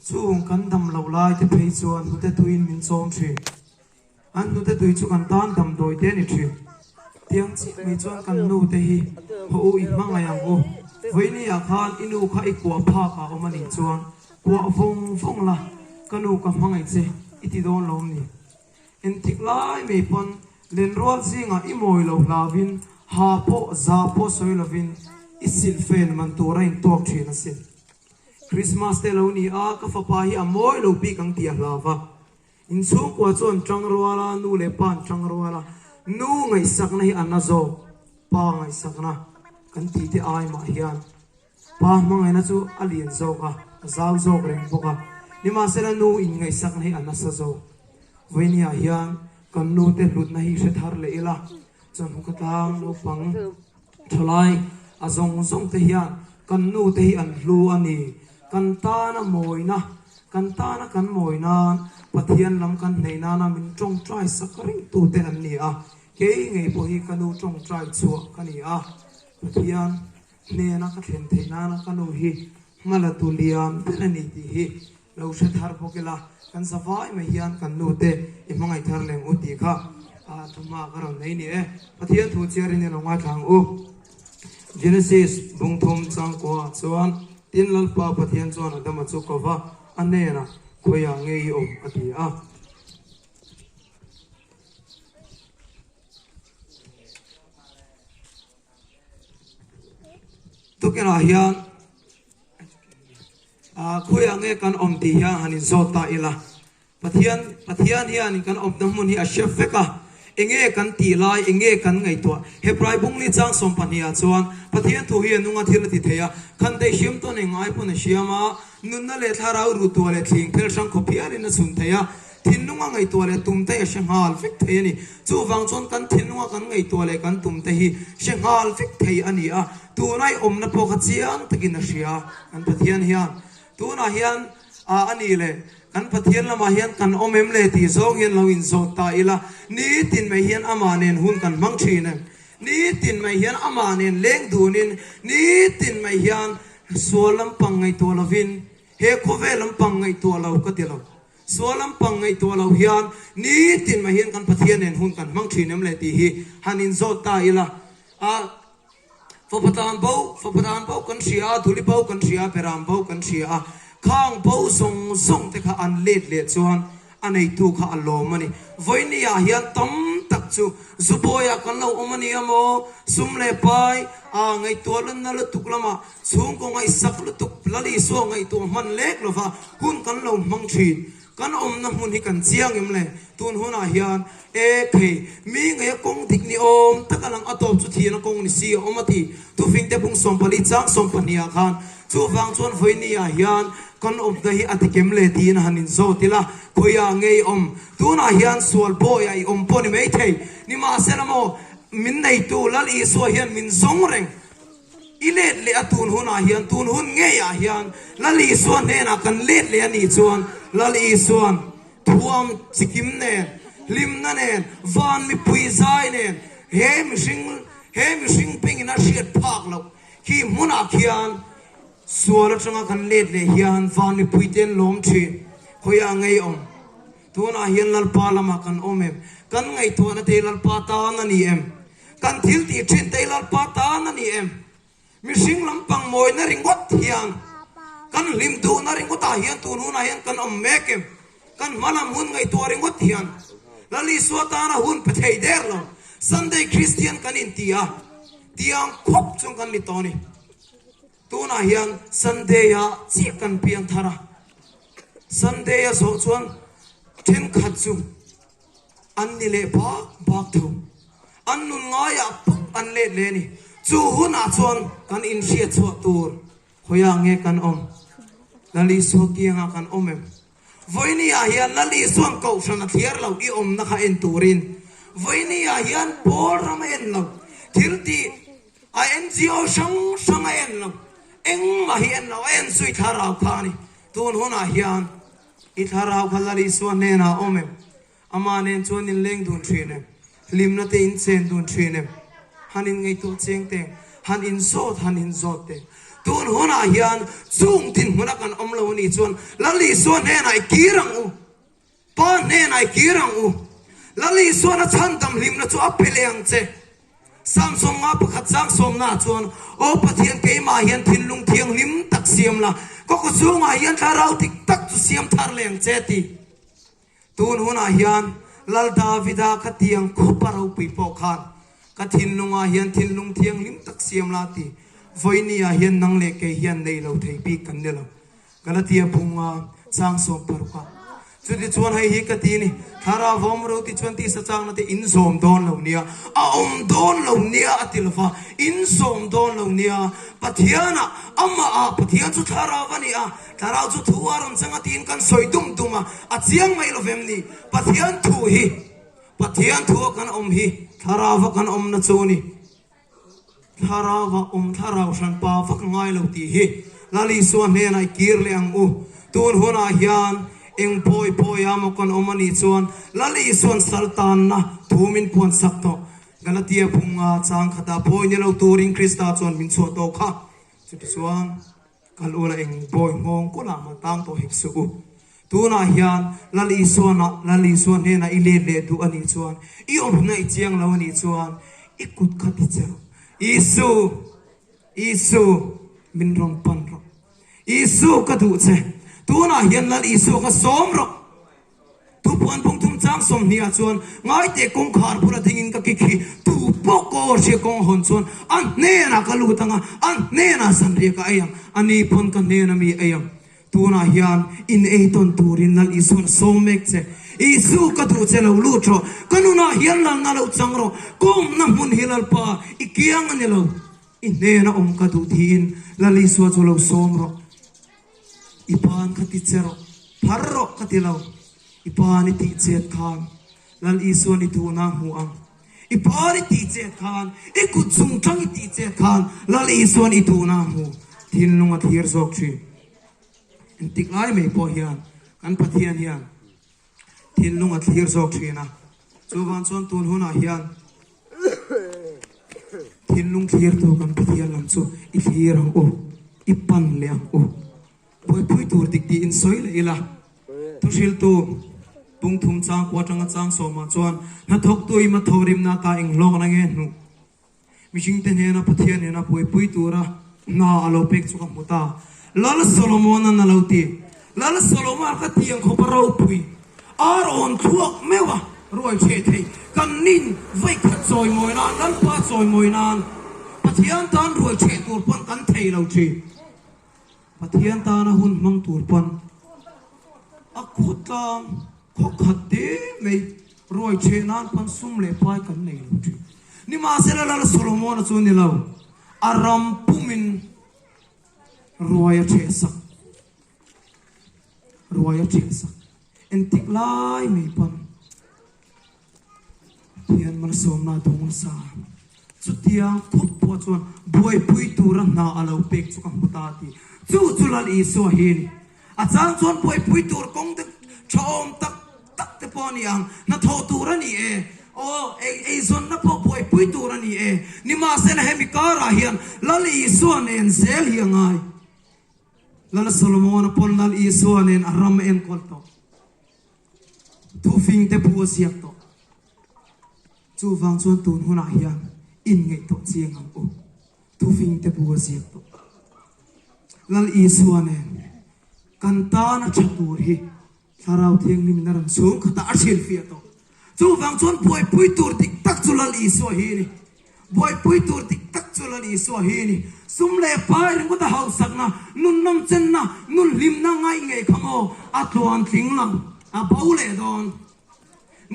Chung kan dam loh lai te phei chuan hnute tuiin min chawm thin. An hnute tui chu kan tan damdawi te a ni thin. Tiang chiah mai chuan kan nu te hi haw u i hmangaih ang u. Vawiini ah khan i nu kha i kuah phak ah awm a nih chuan kuah vawng vawng la, ka nu ka hmangaih che i ti dawn lo ni. Engtik lai mai pawn lenrual zingah i mawi lo hlauin ha pawh za pawh sawi lovin i silhfen man tur a intawk thin asin. Christmas te lo ni a, ka fapa hi a mawi lo bik ang tih a hlau va. Inchhungkua chu an tang rual a, nu leh pa an tang rual a, nu ngaihsakna hi a na zawk, pa ngaihsakna kan tih te ai mah hian pa hmangaihna chu a lian zawk a, a zau zawk reng bawk a. Nimahsela nu inngaihsakna hi a nasa zawk. Vawinia hian kan nu te hlutna hi hre thar leh ila, chuan khawtlang naupang thalai a zawng zawng te hian kan nu te hi an hlu a ni. Kan tana mawina, kan tana kan mawi nan, Pathian lam kan hneih nana min tawngtai sak ringtu te an ni a. Kei ngei pawh hi ka nu tawngtai chhuah ka ni a, Pathian hnena ka thlen theih nana ka nu hi hmala tu lian ber a ni tih hi Lo hre thar bawk ila, kan za vai mai hian kan nu te i hmangaih thar leng u tih kha thuma ka rawn nei ni e. Pathian thu chiarin i lo ngaithla ang u. Genesis bungthum changkua ah chuan, Tin Lalpa Pathian chuan Adama chu ko va, a hnenah, Khawiah nge i awm? a ti a. Tukinah hian. Khawiah nge kan awm tih hian han inzawt ta ila, Pathian Pathian hianin kan awmna hmun hi a hre vek a, enge kan tih lai, enge kan ngaihtuah? Hebrai bungli chang sawmpahniha chuan Pathian thu hi a nunga thil a ti thei a, khan daih hriam tawn eng ngai pawn a hriam a, nunna leh thlarau ruhtuah leh thling phel hrang khawp hialin a chhun thei a, thinlunga ngaihtuah leh tum te a hre nghal vek thei a ni. Chuvang chuan kan thinlunga kan ngaihtuah leh kan tum te hi hre nghal vek thei a ni a, Tuna i awmna pawh kha chiang takin a hria. Kan Pathian hian tunah hian a a nih leh kan Pathian lamah hian kan awm em le tih zawng hian lo inzawt ta ila, nitin mai hian amah nen hun kan hmang thin em? Nitin mai hian amah nen leng dunin, nitin mai hian sual lampang ngaihtuah lovin, he khawvel lampang ngaihtuah lo ka ti lo. Sual lampang ngaihtuah lo hian nitin mai hian kan Pathian nen hun kan hmang thin em le tih hi han inzawt ta ila. A. Fapa tan bo, fapa tan bo kan hria a, Duli bo kan hria a, Beram bo kan hria a, khang bo zawng zawng te kha an let leh chuan a neitu kha a lawm a ni. Vawiini ah hian tam tak chu Zubawi ah kan lo awm a ni a maw, sum leh pai ah ngaihtuah lanna lutuk lamah chhungkaw ngaihsak lutuk Lal Isua ngaihtuah hman lek lova hun kan lo hmang thin. Kan awmna hmun hi kan chiang em le? Tun hunah hian e phei, mi ngei a kawng dik ni awm tak a lang a tawp chu thian a kawng ni si a awm a ti. Tufing te bung 14 chang 12 ah khan chuvang chuan vawiini ah hian kan awmna hi a dik em le tiin a han inzawt ila, khawiah ngei awm? Tunah hian sual bawiah i awm pawh ni maithei. Nimahsela maw, min neitu Lal Isua hian min zawng reng. I let leh a tun hunah hian, tun hun ngeiah hian Lal Isua hnenah kan let leh a nih chuan Lal Isua'n thuam chikim nen, hlimna nen, van mipui zai nen he mihring he mihring pengin a hriat phak loh khi hmunah khian sual atanga kan let leh hian van mipui te an lawm thin. Khawiah ngei awm? Tunah hian Lalpa lamah kan awm em? Kan ngaihtuahna te Lalpa tan a ni em? Kan thil tih thin te Lalpa tan a ni em? Mihring lampang mawina ringawt hian kan hlim duhna ringawtah hian tun hunah hian kan awm mek em? Kan hma lam hun ngaihtuah ringawt hian Lal Isua tana hun pe thei der lo. Sunday Christian kan inti a, tiang khawp chuan kan ni tawh a ni. Tunah hian Sunday-ah chiah kan piang thar a, Sunday-a zawh chuan thenkhat chu An ni leh bak bak tho. An nun ngaiah pawh an let leh a ni. Chu hunah chuan kan inhriat chhuah tur khawiah nge kan awm? Lal Isua kiangah kan awm em? Vawinia hian Lal Isua'n kohhran a thliar lo i awmna kha en turin Vawinia hian pawl ram a en lo, thil tih a NGO hrang hrang a en lo, engmah hi en lo, a en zui thlarau kha a ni. Tun hunah hian I thlarau kha Lal Isua hnenah a awm em? Amah nen chuan in leng dun thin em? Hlimna te in chen dun thin em? Han in ngaihtuah cheng teng, han in zawt han in zawt teng. Tun hunah hian chung dinhmuna kan awm lo anih chuan Lal Isua hnenah i kir ang u. Pa hnenah i kir ang u. Lal Isuan a chhandam hlimna chu a pe leh ang che. Psalm 51 chang sawmnaah chuan, Aw Pathian keimah hian thinlung thianghlim tak siam la, ka kaw chhungah hian thlarau dik tak chu siam thar leh ang che a ti. Tun hunah hian Lal Davida ka tiang khupa ropui pawh khan ka thinlungah hian thinlung thianghlim tak siam la a ti. Vawinia hian nang leh kei hian nei lo thei bik kan ni lo. Galatia bunga chang 60 a. Chutichuan hei hi ka ti ni, Thlarau vawm ro ti chuan tisa changna te in zawm dawn lo nia, a awm dawn lo nia a ti lova, in zawm dawn lo nia. Pathianah, amahah Pathian chu Thlarau a ni a, Thlarau chu thu a rawn chang a tiin kan sawi dum dum a, a chiang mai lovem ni? Pathian thu hi, Pathian thu a kan awm hi Thlarauva kan awmna chu a ni. Thlarau a awm thlarau hran pa vak ngai lo tih hi Lal Isua hnenah i kir leh ang u. Tun hunah hian eng pawi pawi a maw kan awm a nih chuan Lal Isua'n sal tanna thu min puan sak tawh. Galatia phunga chang khatah pawi ni lo turin Krista chuan min chhuah tawh kha. Chutichuan. Kal ula eng bawi nghawng kawlah mah tang tawh hek suh u. Tunah hian Lal Isuana, Lal Isua hnenah i let leh duh a nih chuan, i awmna i chiang lo a nih chuan, i kut kha ti che rawh. Isu, Isu, min rawn pan rawh. Isu, ka duh che. Tunah hian Lal Isua kha sawm rawh. Thupuan phungthum chang 20 ah chuan ngaite kawngkhar bula dingin ka kik hi tu pawh ka aw hria kawng hawn chuan a hnenah ka lut ang a, a hnenah zanriah ka ei ang, a ni pawn ka hnena mi ei ang. Tunah hian in ei tawn turin Lal Isuan a sawm mek che. Isu ka duh che lo lut rawh, ka nunah hian lalna lo chang rawh, ka awmna hmun hi Lalpa i kiang a ni lo, i hnena awm ka duh tiin Lal Isua chu lo sawm rawh. I pan kha ti che rawh, phar rawh ka ti lo. I pan i tih chet khan Lal Isuan i duhna a hmu ang. I pan i tih chet khan, i kut chung tang i tih chet khan Lal Isuan i duhna a hmu. Thinlung a thlir zawk thin. Engtik lai mai pawh hian kan Pathian hian thinlung a thlir zawk thin a. Chuvang chuan tun hunah hian thinlung thlirtu kan Pathian lam chu i thlir ang u, i pan leh ang u. Buaipui tur dik tiin sawi leh ila, thuhriltu pungthum chang kua atanga chang sawmah chuan hnathawktu i mathawrimna ata enghlawkna nge hnuh? Mihringte hnena Pathian nena buaipui tura hna a lo pek chu ka hmu ta. Lal Solomon-a'n a lo ti. Lal Solomon-a ka ti ang khawp a ropui. Ar awn thluak meuh a ruai hreh thei. Kan nin vawikhat chawimawi nan, Lalpa chawimawi nan Pathian tan ruai hreh tur pawn kan thei lo thin. Pathian tana hun hmang tur pawn a khawtlang khaw khat te mai ruai ṭheh nan pawn sum leh pai kan nei lo ṭhin. Nimahsela Lal Solomona chu ni lo, a ram pumin ruai a ṭheh sak, ruai a ṭheh sak. Engtik lai mai pawn Pathian malsawmna a dawng nasa. Chutiang khawp pawh chuan buaipui tura hna a lo pek chu ka hmu ta a ti. Chu chu Lal Isua hi a ni. A chang chuan buaipui tur kawng te tha awm tak tak te pawh a ni ang, hnathawh tur a ni e, aw, ei eizawnna pawh buaipui tur a ni e. Nimahsela hemi karah hian Lal Isua nen zel hi a ngai. Lal Solomona pawn Lal Isua nen a ram a enkawl tawh. Thufing te bu a ziak tawh. Chuvang chuan tun hunah hian inngaihtuah chiang ang u. Thufing te bu a ziak tawh. Lal Isua nen kan tana tha tur hi Thlarau Thianghlim in a rawn chhung khatah a hrilhfiah tawh. Chuvang chuan buaipui tur dik tak chu Lal Isua hi a ni. Buaipui tur dik tak chu Lal Isua hi a ni. Sum leh pai ringawt a hausakna, nun nawmchenna, nun hlimna ngaih ngei kha maw a tluan tling lo, a bo leh dawn.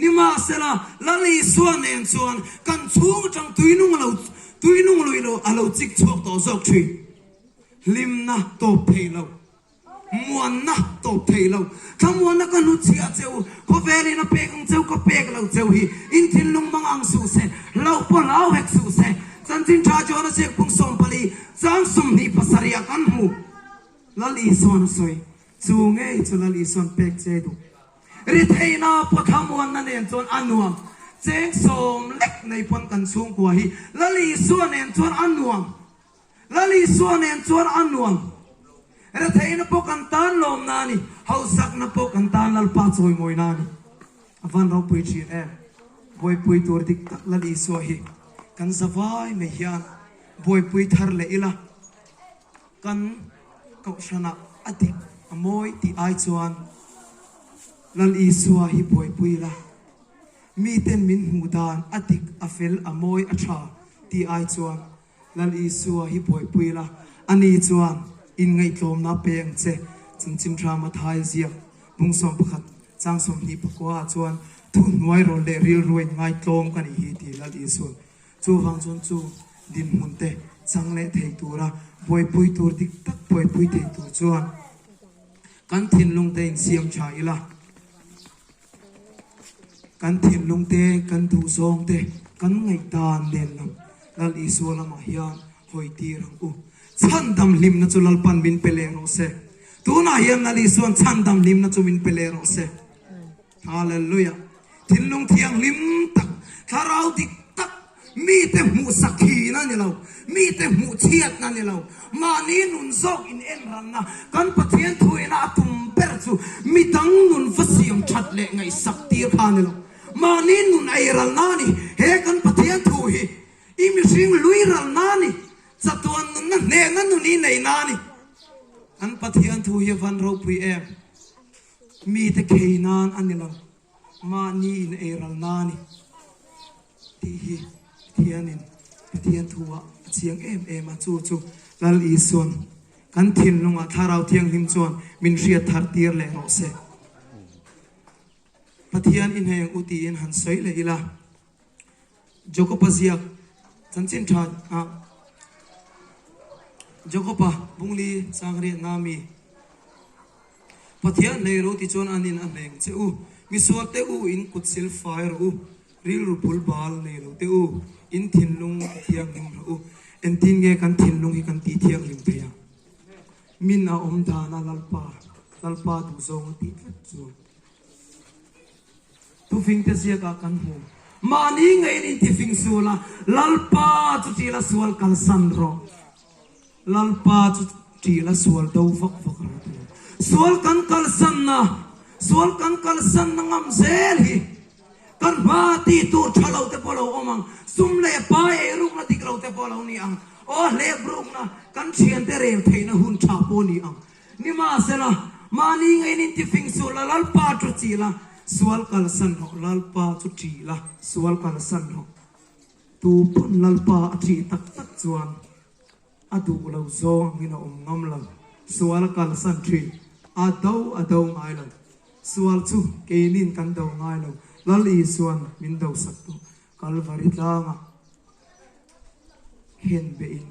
Nimahsela, Lal Isua nen chuan kan chhung atang tuinung lo, tuinung lui lo a lo chik chhuak tawh zawk thin. Hlimna tawp thei lo. Muanna tawp thei lo. Thlamuanna ka hnutchhiah cheu, khawvelin a pek ang cheu ka pek lo cheu hi in thinlung mang ang suh se, hlauh pawh hlau hek suh se. Chanchin tha John a ziak pung 14 chang 27 ah kan hmu. Lal Isuan a sawi, Chu ngei chu Lal Isuan pek che duh. Ritheihna pawh thlamuanna nen chuan a nuam. Cheng sawm lek nei pawn kan chhungkua hi Lal Isua nen chuan a nuam. Lal Isua nen chuan a nuam. Retheihna pawh kan tan lawmna a ni, hausakna pawh kan tan Lalpa chawimawina a ni. A van ropui thin em? Buaipui tur dik tak Lal Isua hi kan zavai mai hian buaipui thar leh ila kan kohhranah a dik a mawi tih ai chuan Lal Isua hi buaipui ila miten min hmuh dan a dik a fel a mawi a tha tih ai chuan Lal Isua hi buaipui la, ani chuan inngaihtlawmna pe ang che. Chanchin tha Matthai ziak bung 11 chang 24 ah chuan thuhnuai rawl leh rilru in ngaitlawm ka nih hi ti Lal Isua'n. Chuvang chuan chu dinhmun te chang leh thei tura buaipui tur dik tak buaipui thei tur chuan kan thinlung te insiam tha ila. Kan thinlung te, kan duhzawng te, kan ngaihdan nen lam Lal Isua lamah hian hawi tir ang u. Chhandam hlimna chu Lalpan min pe leh rawh se. Tunah hian Lal Isua'n chhandam hlimna chu min pe leh rawh se. Hallelujah. Thinlung thianghlim tak, thlarau dik tak, Mite hmuh sakhina ni lo, mite hmuh chhiatna ni lo, mahni nun zawk in en ranna kan Pathian thuina a tum ber chu midang nun va siam that leh ngaihsak tir kha ni lo, mahni nun ei ralna a ni. He kan Pathian thu hi i mihring lui ralna a ni, chatuan nunna hnehna nun i neihna a ni. Kan Pathian thu hi a van ropui em? Mite khei nan a ni lo. Mahni in ei ralna a ni tih hi Pathianin Pathian thu-ah a chiang em em a, chu chu Lal Isua'n kan thinlungah Thlarau Thianghlim chuan min hriat thar tir leh rawh se. Pathian i hneng u tiin han sawi leh ila, Jakoba ziak chanchin tha ah Jakoba bungli changriatna mi Pathian hlei ro ti chuan an in a hleng che u. Misual te u in kut sil fai rawh u, rilru bul bal nei lo te u, in thinlung ti thianghlim rawh u. Engtin nge kan thinlung hi kan ti thianghlim thei ang? Min a awm dan a Lalpa, Lalpa duhzawng a tih tlat chuan. Thufing te ziak ah kan hmu. Mahni ngeiin in tifing sual a, Lalpa chu ṭil a sual kalsan rawh. Lalpa chu ṭih la sual do vak vak rawh ti lo. Sual kan kalsanna, sual kan kalsanna ngam zel hi kan hma ti tur tha lo te pawh lo awm ang, sum leh pai ei rukna dik lo te pawh lo ni ang, aw hlep rukna kan thiante rel theihna hun tha pawh ni ang. Nimahsela, mahni ngeiin in tifing suh la, Lalpa chu ṭih la, sual kalsan rawh, Lalpa chu ṭih la, sual kalsan rawh. Tu pawn Lalpa a ṭih tak tak chuan a duh lo zawng angin a awm ngam lo. Sual a kalsan ṭhin, a do a do ngai lo. Sual chu keinin kan do ngai lo, Lal Isua'n min do sak tawh. Kalvari tlangah khen behin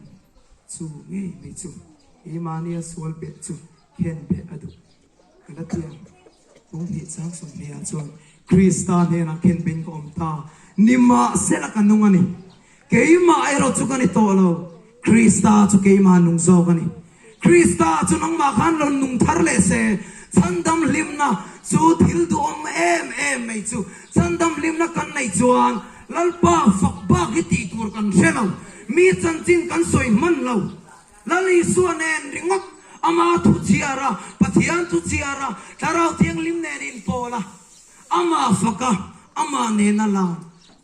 chu ngei mai chu keimahnia sual beh chu khen beh a duh. Galatia Bunghnih chang 20 ah chuan Krista hnenah khen behin ka awm ta, nimahsela ka nung a ni. Keimah erawh chu ka ni tawh lo, Krista chu keimah nung zawk a ni. Krista chu nangmah khan rawn nung thar leh se, chhandam hlimna chu thil duhawm em em mai chu. Chhandam hlimna kan neih chuan Lalpa fak bak hi tih tur kan hre lo, mi chanchin kan sawi hman lo. Lal Isua nen ringawt ama thu chhiar a, Pathian thu chhiar a, Thlarau Thianghlim nen inpawl a, ama fak a, ama nena lan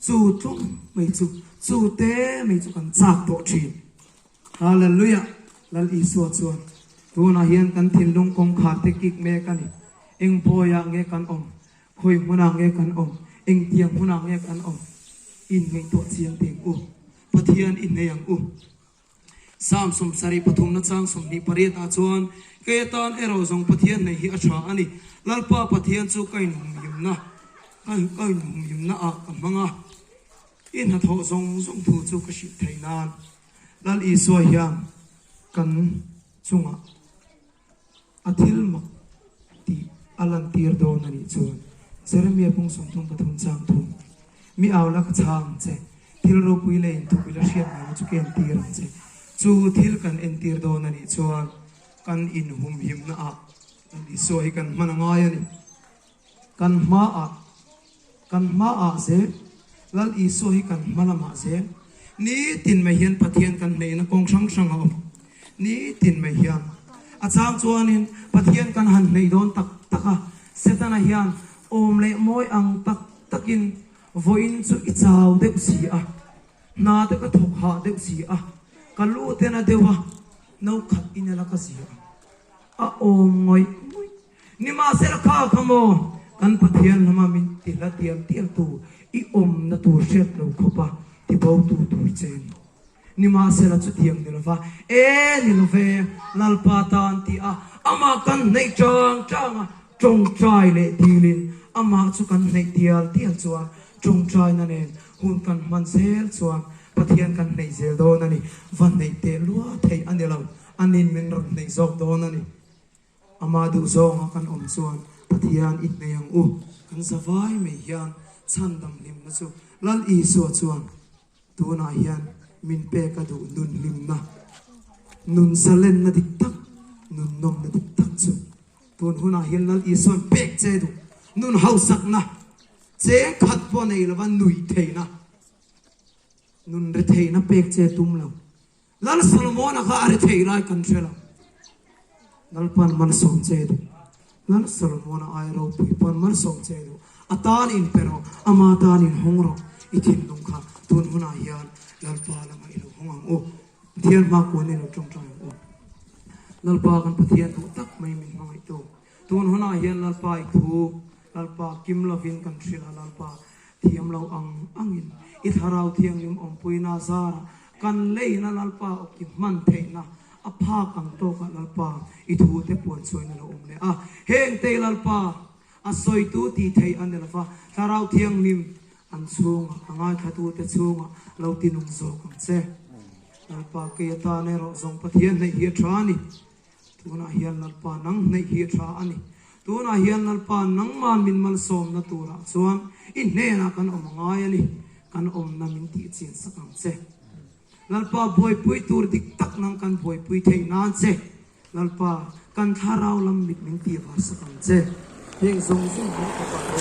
chu tlawm mai chu, chu te mai chu kan chak tawh thin. Hallelujah! Lal Isua chuan tunah hian kan thinlung kawngkhar te kik mek a ni. Eng bawiah nge kan awm? Khawi hmunah nge kan awm? Engtiang hmunah nge kan awm? Inngaihtuah chiang teh ang u. Pathian i hnei ang u. Psalm 73 na chang 28 ah chuan, Kei atan erawh zawng Pathian nei hi a tha a ni. Lalpa Pathian chu ka inhumhimna, ka inhumhimna ah ka hmang a. I hnathawh zawng zawng thu chu ka hrilh theih nan Lal Isua hian kan chungah a thil mak tih a lantir dawn a nih chuan Jeremia pung 33 chang thum, Mi au la ka chhang ang che, thil ropui leh inthup ila hriat ngaina chu ka entir ang che. Chu thil kan entir dawn a nih chuan kan inhumhimna ah Lal Isua hi kan hman a ngai a ni. Kan hmaah, kan hmaah zel, Lal Isua hi kan hma lamah zel. Nitin mai hian Pathian kan hneihna kawng hrang hrang a awm. Nitin mai hian a chang chuanin Pathian kan han hneih dawn tak tak a, Setana hian awm leh mawi ang tak takin vawiin chu i chau deuh si a, hna te ka thawk hah deuh si a, ka lu te na deuh a, no khat in ela ka zia ang. A awm ngawih ngawih. Nimahsela kha kha maw kan Pathian lama min ti hla tial tial tu i awmna tur hriat lo khawpa ti bo tu tur che ni. Nimahsela chutiang ni lova, E ni love, Lalpa tan ti a, amah kan hneih tang tang a, tawngtai leh dilin amah chu kan hneih tial tial chuan tawngtaina nen hun kan hman zel chuan Pathian kan hneih zel dawn a ni. Va hneih teh lua theih a ni lo, anin min rawn hneih zawk dawn a ni. Amah duh zawnga kan awm chuan Pathian i hneih ang u. Kan zavai mai hian chhandam hlimna chu Lal Isua chuan Tunah hian min pek a duh nun hlimna, nun zalenna dik tak, nun nawmna dik tak chu tun hunah hian Lal Isua'n pek che duh nun hausakna, cheng khat pawh nei lova nui theihna, nun retheihna pek che tum lo. Lal Solomona kha a rethei lai kan hre lo. Lalpan malsawm che duh. Lal Solomona ai ropui pawn malsawm che duh. A tan in pe rawh, ama tan in hawng rawh. I thinlung kha tun hunah hian Lalpa lamah i lo hawng ang u. Pathian hma kuan i lo tawngtai ang u. Lalpa kan Pathian duh tak mai min hmangaihtu. Tun hunah hian Lalpa i thu, Lalpa kim lovin kan hrilh a, Lalpa thiam lo ang angin i Thlarau Thianghlim awmpuina zarah kan leina Lalpa awki hman theihna a phak ang tawkah Lalpa i thute puan chuan a lo awm leh a. Heng te Lalpa a sawitu tih theih a ni lova, Thlarau Thianghlim an chhungah, a ngaithlatute chhungah lo tinung zawk ang che. Lalpa kei atan erawh zawng Pathian hneih hi a tha a ni. Tunah hian Lalpa nang hneih hi a tha a ni. Tunah hian Lalpa nangman min malsawmna turah chuan i hnenah kan awm a ngai a ni. Kan awmna min tihchian sak ang che. Lalpa buaipui tur dik tak nang kan buaipui theih nan che. Lalpa kan thlarau lam mit min tihvar sak ang che. Heng zawng zawng hi ka pa.